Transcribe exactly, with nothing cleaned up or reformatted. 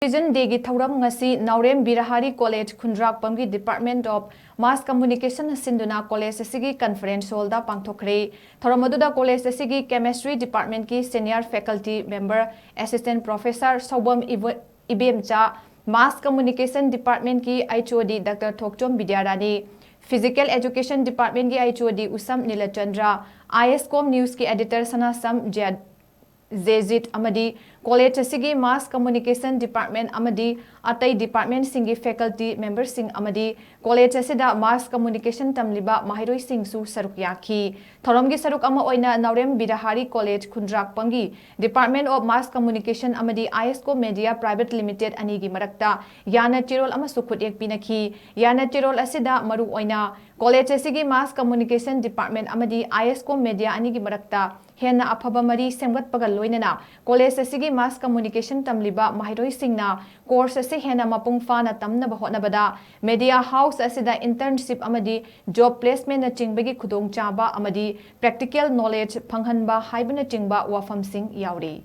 Vision Day ꯒꯤ ꯊꯧꯔꯝ ꯉꯁꯤ ꯅꯥꯎꯔꯦꯝ ꯕꯤꯔꯍꯥꯔꯤ ꯀꯣꯂꯦꯖ ꯈꯨꯟꯗ꯭ꯔꯥꯛꯄꯝꯒꯤ Department of Mass Communication ꯁꯤꯟꯗꯨꯅ ꯀꯣꯂꯦꯖ ꯑꯁꯤꯒꯤ conference hall ꯗ ꯄꯥꯡꯊꯣꯛꯈ꯭ꯔꯦ꯫ ꯊꯧꯔꯝ ꯑꯗꯨꯗ ꯀꯣꯂꯦꯖ ꯑꯁꯤꯒꯤ Chemistry Department ꯀꯤ senior faculty member Assistant Professor ꯁꯧꯕꯝ ꯏꯕ-, ꯏꯕꯦꯝꯆꯥ, Mass Communication Department ꯀꯤ H O D Doctor ꯊꯣꯛꯆꯣꯝ ꯕꯤꯗ꯭ꯌꯥꯔꯥꯅꯤ, Physical Education Department ꯀꯤ H O D Usham ꯅꯤꯂꯆꯟꯗ꯭ꯔ, I S COM News ꯀꯤ editor ꯁꯅꯥꯁꯝ ꯖꯦ-, ꯖꯦꯖꯤꯠ ꯑꯃꯗꯤ ꯀꯣꯂꯦꯖ ꯑꯁꯤꯒꯤ Mass Communication Department ꯑꯃꯗꯤ ꯑꯇꯩ department ꯁꯤꯡꯒꯤ faculty member ꯁꯤꯡ ꯑꯃꯗꯤ ꯀꯣꯂꯦꯖ ꯑꯁꯤꯗ Mass Communication ꯇꯝꯂꯤꯕ ꯃꯍꯩꯔꯣꯏꯁꯤꯡꯁꯨ ꯁꯔꯨꯛ ꯌꯥꯈꯤ꯫ ꯊꯧꯔꯝꯒꯤ ꯁꯔꯨꯛ ꯑꯃ ꯑꯣꯏꯅ ꯅꯥꯎꯔꯦꯝ ꯕꯤꯔꯍꯥꯔꯤ ꯀꯣꯂꯦꯖ ꯈꯨꯟꯗ꯭ꯔꯥꯛꯄꯝꯒꯤ Department of Mass Communication ꯑꯃꯗꯤ I S COM Media Private Limited ꯑꯅꯤꯒꯤ ꯃꯔꯛꯇ ꯌꯥꯅ ꯆꯦꯔꯣꯜ ꯑꯃꯁꯨ ꯈꯨꯠꯌꯦꯛ ꯄꯤꯅꯈꯤ꯫ ꯌꯥꯅ ꯆꯦꯔꯣꯜ ꯑꯁꯤꯗ ꯃꯔꯨ ꯑꯣꯏꯅ ꯀꯣꯂꯦꯖ ꯑꯁꯤꯒꯤ Mass Communication Department ꯑꯃꯗꯤ I S COM Media ꯑꯅꯤꯒꯤ ꯃꯔꯛꯇ ꯍꯦꯟꯅ ꯑꯐꯕ ꯃꯔꯤ ꯁꯦꯝꯒꯠꯄꯒ ꯂꯣꯏꯅꯅ ꯀꯣꯂꯦꯖ ꯑꯁꯤꯒꯤ Mass Communication ꯇꯝꯂꯤꯕ ꯃꯍꯩꯔꯣꯏꯁꯤꯡꯅ course ꯑꯁꯤ ꯍꯦꯟꯅ ꯃꯄꯨꯡ ꯐꯥꯅ ꯇꯝꯅꯕ ꯍꯣꯠꯅꯕꯗ media house ꯑꯁꯤꯗ internship ꯑꯃꯗꯤ job placement ꯅꯆꯤꯡꯕꯒꯤ ꯈꯨꯗꯣꯡꯆꯥꯕ ꯑꯃꯗꯤ practical knowledge ꯐꯪꯍꯟꯕ ꯍꯥꯏꯕꯅꯆꯤꯡꯕ ꯋꯥꯐꯝꯁꯤꯡ ꯌꯥꯎꯔꯤ꯫